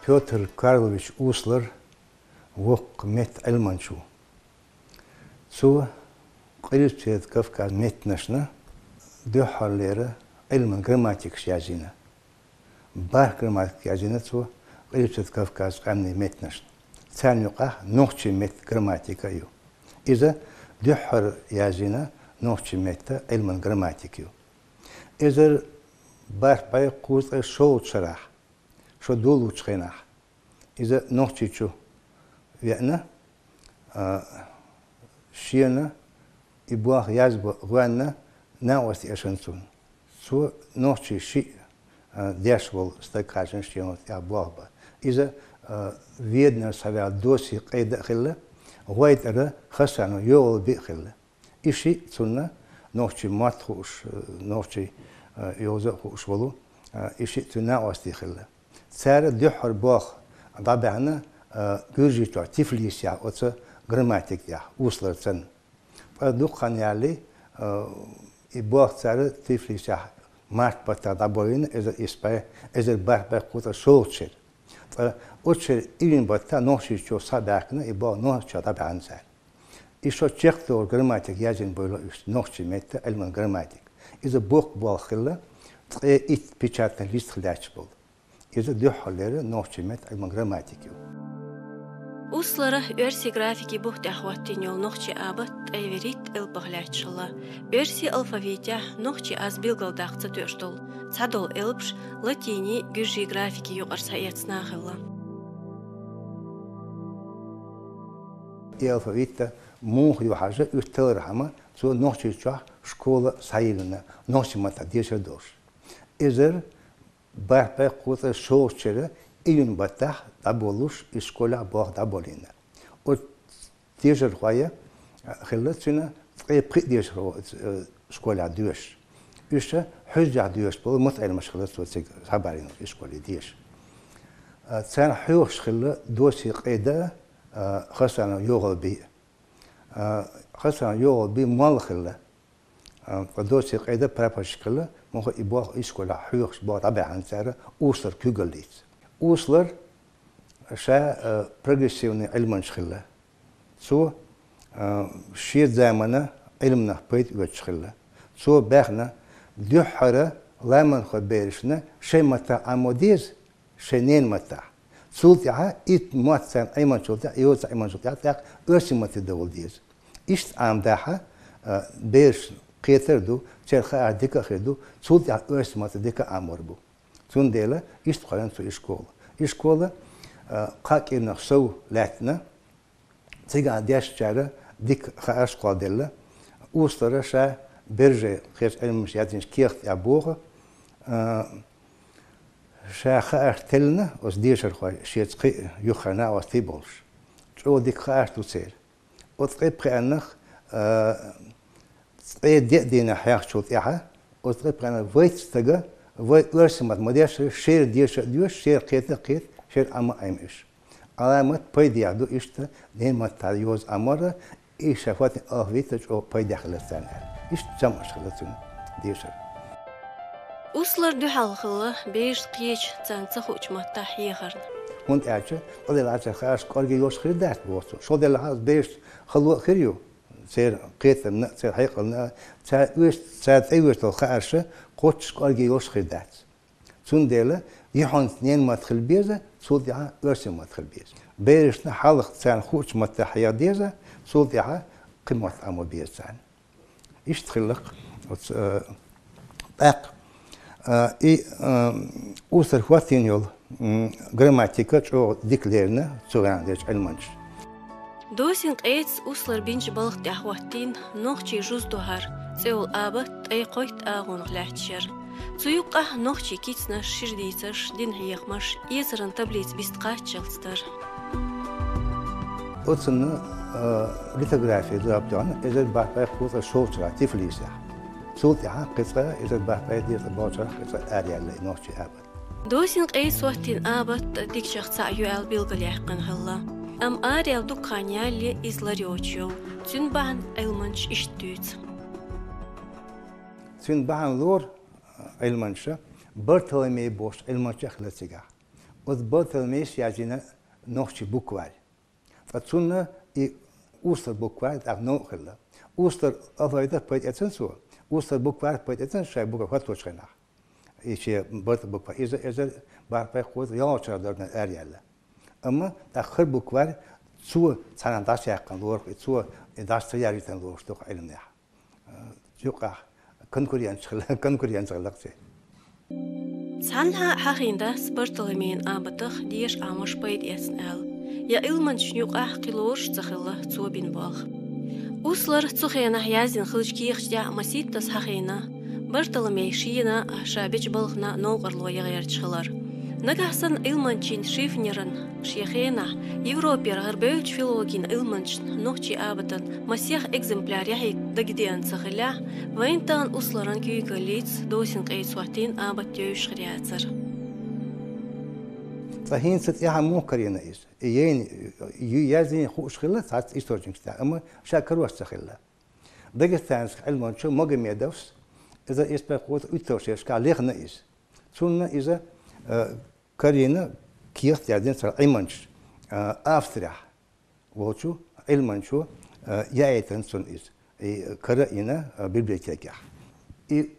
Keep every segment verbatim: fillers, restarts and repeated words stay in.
Пётр Карлович Услар воккха меттан Ӏилманча ву. Цо Къилбаседа Кавказан меттанашна дуьххьарлера Ӏилман грамматикаш язйина. БархӀ грамматика язйина цо Къилбаседа Кавказан къаьмнийн меттанашна. Царна юкъахь нохчийн меттан грамматика а ю. Иза дуьххьара язйина нохчийн меттан Ӏилман грамматика ю. Эзар бархӀ бӀе кхузткъе шолгӀачу шарахь, шо долучу хенахь, иза Нохчийчу веана, а, шена и болх язбан гӀоьнна накъостий эшна цунна. Цо нохчийн шиъ, а, деш волу стаг хаьржина шена тӀехь болх бан. Иза, а, Веданара схьаваьлла Досин Къеда а хилла, ГӀойтӀара Хасанов ЙогӀалби а хилла. И шиъ цунна нохчийн мотт хууш, нохчийн, а, йоза а хууш волу, а, и шиъ цуьнан накъостий хилла. Цара дуьххьара болх дӀабаьхьна, а, Гуьржийчохь Тифлисехь оцу грамматика тӀехь, Усларца. Ткъа дукха хан ялале, а, и болх цара Тифлисехь март баттахь дӀаболийна, эзар исс бӀе, эзар бархӀ бӀе кхузткъе шолгӀачу шеран. Ткъа оцу шеран июнь баттахь Нохчийчу схьа а баьхкина, и болх Нохчийчохь дӀабаьхьна цара. И шо чекхдолу грамматика язйина буйла уьш, нохчийн меттан Ӏилман грамматика. Иза боккха болх хилла, ткъе итт печатный лист хилла лаьтташ болу. Иза дуьххьарлера нохчийн меттан Ӏилман грамматика ю. Услара оьрсийн графикин бух тӀехь хӀоттийна йолу нохчийн абат ткъе вуьрхӀитта элпах лаьтташ хилла. Оьрсийн алфавитехь нохчийн аз билгалдаккха ца тоьуш долу цхьадолу элпаш латинийн, гуьржийн графикин юкъара схьаэцна а хилла. И алфавит а муха ю хьажа, уьш таллархьама цо Нохчийчохь школа схьайиллина, нохчийн маттахь дешар долуш. Эзар бархӀ бӀе кхузткъе шолгӀачу шеран июнь баттахь дӀаболуш, и школехь болх дӀаболийна. Оцу дешархой хилла цуьнан ткъе пхиъ дешархо, э, школехь доьшуш. Уьш хьуьжарехь доьшуш болу мутаӀеламаш хилла цо цига схьабарийна и школе деша. А, царна хьоьхуш хилла Досин Къеда а, а, Хасанов ЙогӀалби а. А, Хасанов ЙогӀалби молла хилла. А, ткъа Досин Къеда прапорщик хилла, муха и болх и школехь хьоьхуш болх дӀабаьхьна цара Услар куьйгаллица. Услар ша, а, прогрессивный Ӏилманча хилла. Цо, а, шен заманан Ӏилманах пайда оьцуш хилла. Цо баьхна дуьххьара ламанхойн берашна шайн маттахь Ӏамо деза, шайн ненан маттахь. Цул тӀаьхьа и мотт царна Ӏеманчул тӀаьхьа, йоза Ӏеманчул тӀаьхьа, тӀаккха оьрсийн матте довла деза. Иштта Ӏамадахь, а, бераш кхетар а ду, церан хаар дика а хир ду, цул тӀаьхьа оьрсийн матте дика а Ӏамор бу. Цундела иштта кхоьллина цо и школа. И школа, а, кхаа кӀdorнах сов лаьттина, цигахь дешначара дика хаарш кхолладелла. Услара ша Бержен кхечу Ӏилманчаша яздинчу кехат тӀехь боху, а, ша хаарш теллина оцу дешархойн, шеца кхин а юххера накъостий а болуш. ЧӀогӀа дика хаарш ду церан. Оцу ткъе пхеаннах, а, ткъе деа дийнахь хьехначул тӀаьхьа, оцу ткъе пхеаннах вайца стага вай оьрсийн маттахь ма-дешшара, шера деша а доьшу, шера кхета а кхета, шера Ӏама а Ӏема уьш. Ӏаламат пайдехь ду иштта ненан маттахь йоза Ӏамор, и ша хӀоттийна алфавит а чӀогӀа пайдехь хилла царна аьлла. Иштта цамгӀаш хилла цуьнан дешар. Услар дуьхьал хилла берашна кхечу, царна ца хуучу маттахь хьехарна. ХӀунда аьлча къаделла церан хаарш кӀорге йолуш хир дац боху цо. ШолгӀа делахь а берашна хало а хир ю, церан кхетамна а, церан хьекъална а, цара оьш-, цара тӀеоьцуш долу хаарш кхоччуш кӀорге йолуш хир дац. Цундела юьхьанца ненан мотт хила беза, цул тӀаьхьа оьрсийн мотт хила беза. Берашна хьалха царна хуучу маттахь хьеха деза, цул тӀаьхьа кхин мотт Ӏамо беза царна. Иштта хилла-кх оцу, э, тӀаккха, э, и, э, Услара хӀоттийна йолу, м, грамматика чӀогӀа дика лерина цу гӀан дечу Ӏилманчаша. Досин Къедас Услара бинчу балха тӀехь хӀоттийна «Нохчийн жуз ду хӀара» цӀе йолу абат ткъе кхойтта агӀонах лаьтташ яра. Цу юккъехь нохчийн кицнаш, шира дийцарш, динан хьехамаш, эцаран таблица биста кхаччалц дара. Оцунна, а, литографи зорбтойн эзар бархӀ бӀе кхузткъе шолгӀачу шарахь Тифлисехь. Цул тӀаьхьа кхин цкъа эзар бархӀ бӀе дезткъе болчу шарахь кхин цкъа араяьлла и нохчийн абат. Досин Къедас хӀоттийна абат дикачех цхьаъ ю аьлла билгалъяьккхина хилла. Амма араяьлла дукха хан ялале иза лар йоцуш йолу, цуьнан бахьана Ӏилманчаша иштта дуьйцу. Цуьнан бахьана лору Ӏилманчаша Бартоломей бохучу Ӏилманчех хилла цигахь. Оцу Бартоломейс яздина нохчийн букварь. Ткъа цунна и Услар букварь тӀаккха новкъа хилла. Услар алфавитах пайда эцна цо, Услар букварь пайда эцна шайн букварь хӀотточу хенахь. И шен барта букварь. Иза, иза бархӀ бӀе кхузткъе ялхалгӀачу шарахь дара араяьлла. Амма тӀаккха хӀара букварь цо цхьанхьа дӀасаяьккхина лору, и цо и дӀаса ца яржийтина лоруш ду-кх Ӏилманехь. Юкъахь конкуренция хилла, конкуренция хилла-кх церан. Цхьанхьа хьахийна дац Бартоломейн Абатах деша Ӏамош пайда эцна аьлла, я Ӏилманчашна юкъахь кхин лоруш а ца хилла цо бина болх. Услара цу хенахь яздина хиллачу кехаташ тӀехь масийттаза хьахийна Бартоломей шена а, ша бечу балхана а новкъарло ян гӀерташ хилар. Нагахь санна Ӏилманчин Шифнеран шен хенахь Европера хӀара бевллачу филологийн Ӏилманчашна нохчийн Абатан масех экземпляр яхьийта дагадеана ца хиллехь, вайна тахана Усларан куьйгаллица досина къийца хӀоттийна Абат йовзуш хир яцара. Ткъа хӀинца тӀаьхьа муха карийна иза? И яйна, ю-, яздина хууш хилла цхьацца источникашна, амма ша карош ца хилла. Дагестанский Ӏилманчо Магомедовс, иза исс бӀе кхузткъе уьтталгӀачу шерашкахь лехна иза. Цунна иза, э, карийна, кехат яздина цара Ӏилманчаша, э, Австрехь волчу Ӏилманчо, э, яийтина цунна иза. И кара а йина, э, библиотекехь. И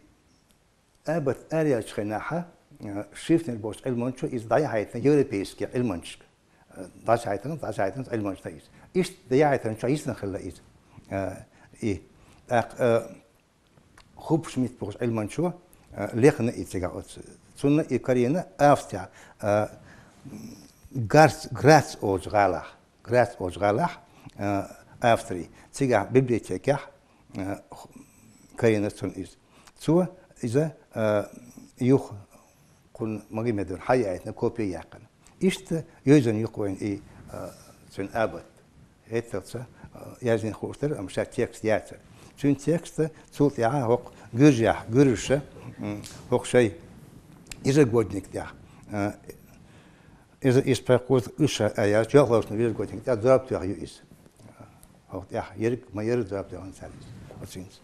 Абат араяьллачу хенахь, э, Шифнер бохучу Ӏилманчо иза дӀаяхьийтина европейски Ӏилманчашка. Э, дӀасаяхьийтина, дӀасаяхьийтина Ӏилманчашна иза. Иштта дӀаяхьийтинчохь йисна хилла иза. Э, и. ТӀаккха, э, Хуппшмидт бохучу Ӏилманчо, э, лехна и цигахь оцу. Цунна и карийна Австрехь, э, Гарц-, Грац олучу гӀалахь. Грац олучу гӀалахь, э, Австри. Цигахь библиотекехь, э, х-, карийна цунна иза. Цо иза, э, юха кхунна Магомедовна хьаяийтина, копи яьккхина. Иштта йовзина ю-кх вайна и, э, цуьнан Абат. ХӀетталца, э, яздина хууш дара, амма ша текст яцара. Цуьнан текст цул тӀаьхьа хӀокху гуьржехь, гуьржаша, м, хӀокху шайн ежегодник тӀехь, э, иза исс бӀе кхузткъе уьш шарахь араяьллачу ялхалгӀачу ежегодник тӀехь зорба тоьхна ю иза. ХӀокху тӀехь ерриг ма-ярра зорба тоьхна цара иза. Оцу хӀинца.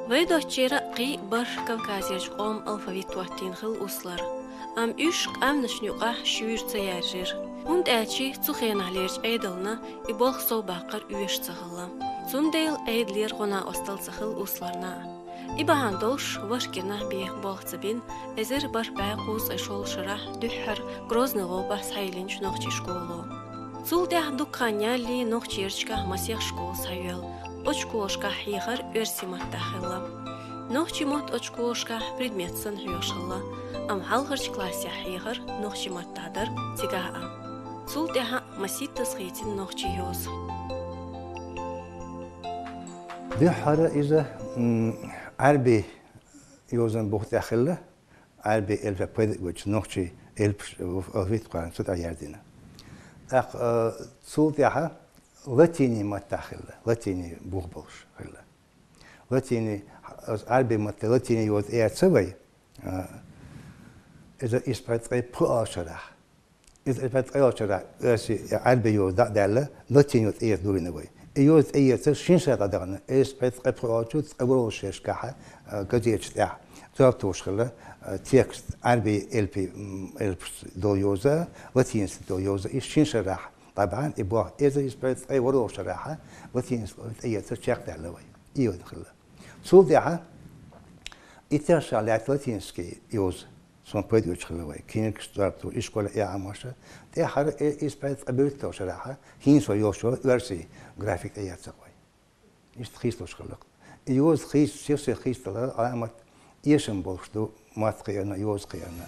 Вай доцчеран а кхин а бархӀ Кавказерчу къоман алфавит хӀоттийна хилла Услара. Амма уьш къаьмнашна юкъахь шуьйра ца яьржира. ХӀунда аьлча цу хенахьлерчу Ӏедална и болх совбаккхар оьшуш ца хилла. Цундела Ӏедалера гӀо-накъосталла ца хилла Усларна а. И бахьана долуш ворхӀ кӀирнахь бен болх ца бина эзар бархӀ бӀе кхузткъе шолгӀачу шарахь дуьххьара Грозный гӀопах схьайиллинчу нохчийн школо. Цул тӀаьхьа дукха хан ялале нохчийн ярташкахь масех школа схьайоьллу. Оцу школашкахь хьехар оьрсийн маттахь хилла. Нохчийн мотт оцу школашкахь предмет санна хьоьхуш хилла, амма хьалхарчу классехь хьехар нохчийн маттахь дара цигахь а. Цул тӀаьхьа масийттаза хийцина нохчийн йоза. Дуьххьара иза, м, Ӏаьрбийн йозанан бух тӀехь хилла, Ӏаьрбийн элпе пайда а гойтуш, нохчийн элпаш, алфавит кхоьллина, цу тӀехь яздина. ТӀаккха, э, цул тӀаьхьа латинийн маттахь хилла, латинийн бух болуш хилла. Латинийн, оцу Ӏаьрбийн матте латинийн йоза тӀеэцна вай, э, иза исс бӀе ткъе пхоьалгӀачу шарахь. Иза исс бӀе ткъе пхоьалгӀачу шарахь оьрсийн, Ӏаьрбийн йоза дӀа а даьлла, латинийн йоза тӀеэца дуьйна вай. И йоза тӀеэцар шина шарахь дӀадахана, исс бӀе ткъе пхоьалгӀачу, ткъе ворхӀалгӀачу шерашкахь, э, газеташ тӀехь зорба тухуш хилла, э, текст Ӏаьрбийн элпийн, м, элпашца долу йоза, латинскийца долу йоза, и шина шарахь дӀабахьана и болх, иза исс бӀе ткъе ворхӀалгӀачу шарахь латинскийца тӀеэцар чекхдаьлла вай. И йоза хилла. Цул тӀаьхьа и техьа шарахь лаьтта латинский йоза, суна пайда оьцуш хилла вай, книгаш зорба тухуш, ишколехь Ӏамош, тӀаьххьара и исс бӀе ткъе буьйтталгӀачу шарахь хӀинца вай йолуш йолу оьрсийн график тӀеэцна вай. Иштта хийцалуш хилла. И йоза хийца, сих-сиха хийцадалар Ӏаламат эшам болуш ду, мотт кхиарна, йоза кхиарна.